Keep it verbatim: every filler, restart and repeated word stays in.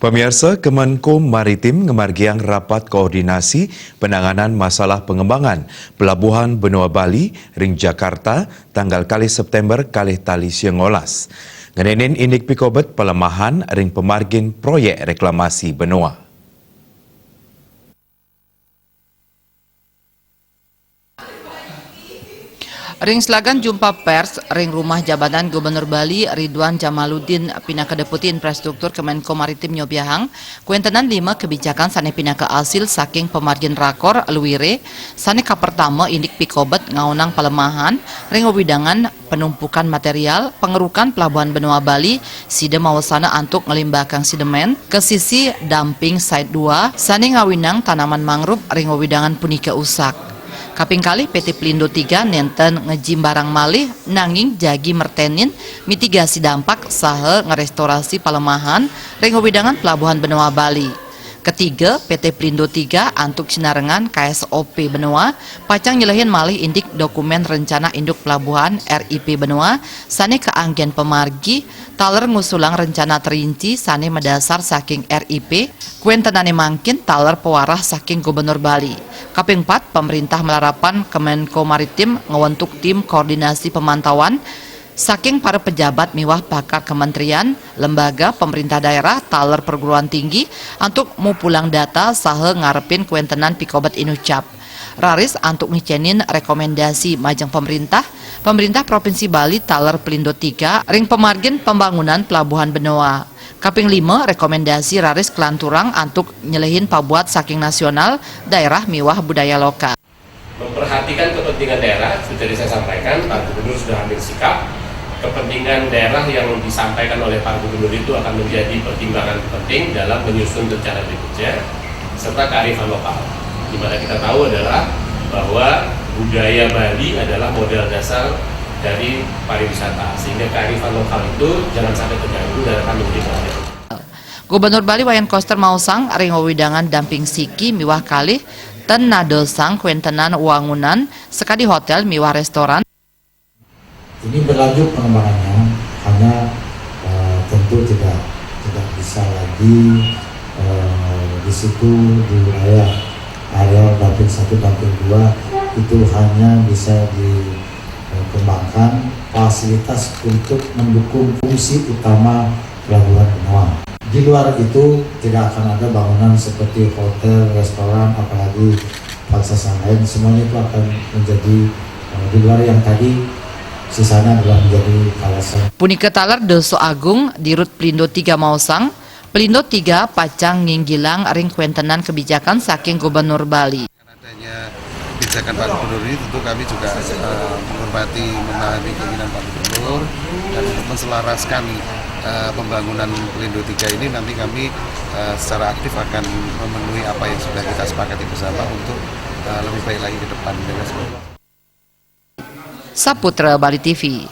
Pemirsa, Kemenko Maritim ngemargiang rapat koordinasi penanganan masalah pengembangan Pelabuhan Benua Bali ring Jakarta tanggal kalih September kalih tali sia ngolas. Ngenenin indik pikobet pelemahan ring pemargin proyek reklamasi benua. Ring selagan jumpa pers ring Rumah Jabatan Gubernur Bali, Ridwan Jamaluddin pinaka Deputi Infrastruktur Kemenko Maritim nyobiahang, kuentenan lima kebijakan sane pinaka asil saking pemargin rakor, luire, sane kapertama indik pikobet ngaonang pelemahan ring wewidangan penumpukan material, pengerukan Pelabuhan Benua Bali, sida mawasana antuk nglimbakang sidemen, ke sisi dumping site dua, sane ngawinang tanaman mangrove ring wewidangan punika usak. Kaping kalih, P T Pelindo tiga nenten ngejimbarang malih, nanging jagi mertenin mitigasi dampak saha ngrestorasi palemahan ring wewidangan Pelabuhan Benua Bali. Ketiga, P T Pelindo tiga antuk sinarengan K S O P Benua pacang nyelehin malih indik dokumen rencana induk pelabuhan, R I P Benua, sane kaanggen pamargi taler ngusulang rencana terinci sane madasar saking R I P, kuentenane mangkin taler pawarah saking Gubernur Bali. Kaping pat, pemerintah malarapan Kemenko Maritim ngwentuk tim koordinasi pemantauan saking para pejabat miwah pakar kementerian, lembaga, pemerintah daerah, taler perguruan tinggi antuk mupulang data saha ngarepin kuentenan pikobet inucap. Raris antuk ngicenin rekomendasi majeng pemerintah, pemerintah Provinsi Bali taler Pelindo tiga ring pemargin pembangunan Pelabuhan Benua. Kaping lima, rekomendasi raris kelanturang antuk nyelehin pabuat saking nasional, daerah miwah budaya lokal. Memperhatikan kepentingan daerah, seperti tadi saya sampaikan, Pak Gubernur sudah ambil sikap. Kepentingan daerah yang disampaikan oleh Pak Gubernur itu akan menjadi pertimbangan penting dalam menyusun rencana berikutnya, serta kearifan lokal. Di mana kita tahu adalah bahwa budaya Bali adalah modal dasar dari pariwisata, sehingga kearifan lokal itu jangan sampai terganggu dan akan menjadi perhatian. Gubernur Bali Wayan Koster maosang ring wewidangan dumping siki miwah kalih ten nadosang kuentenan wangunan sakadi hotel miwah restoran. Ini berlanjut pengembangannya, hanya, eh, tentu tidak, tidak bisa lagi, eh, di situ, di wilayah areal dumping satu, dumping dua itu hanya bisa di, eh, kembangkan fasilitas untuk mendukung fungsi utama Pelabuhan Benua. Di luar itu tidak akan ada bangunan seperti hotel, restoran, apalagi fasilitas yang lain. Semuanya itu akan menjadi, eh, di luar yang tadi, sisanya adalah menjadi kawasan. Punika taler Doso Agung, Dirut Pelindo tiga maosang, Pelindo tiga pacang nginggilang ring kuentenan kebijakan saking Gubernur Bali. Adanya kebijakan Pak Gubernur ini, tentu kami juga, eh, menghormati, memahami keinginan Pak Gubernur, dan untuk menselaraskan, eh, pembangunan Pelindo tiga ini, nanti kami, eh, secara aktif akan memenuhi apa yang sudah kita sepakati bersama untuk, eh, lebih baik lagi ke depan. Saputra Bali T V.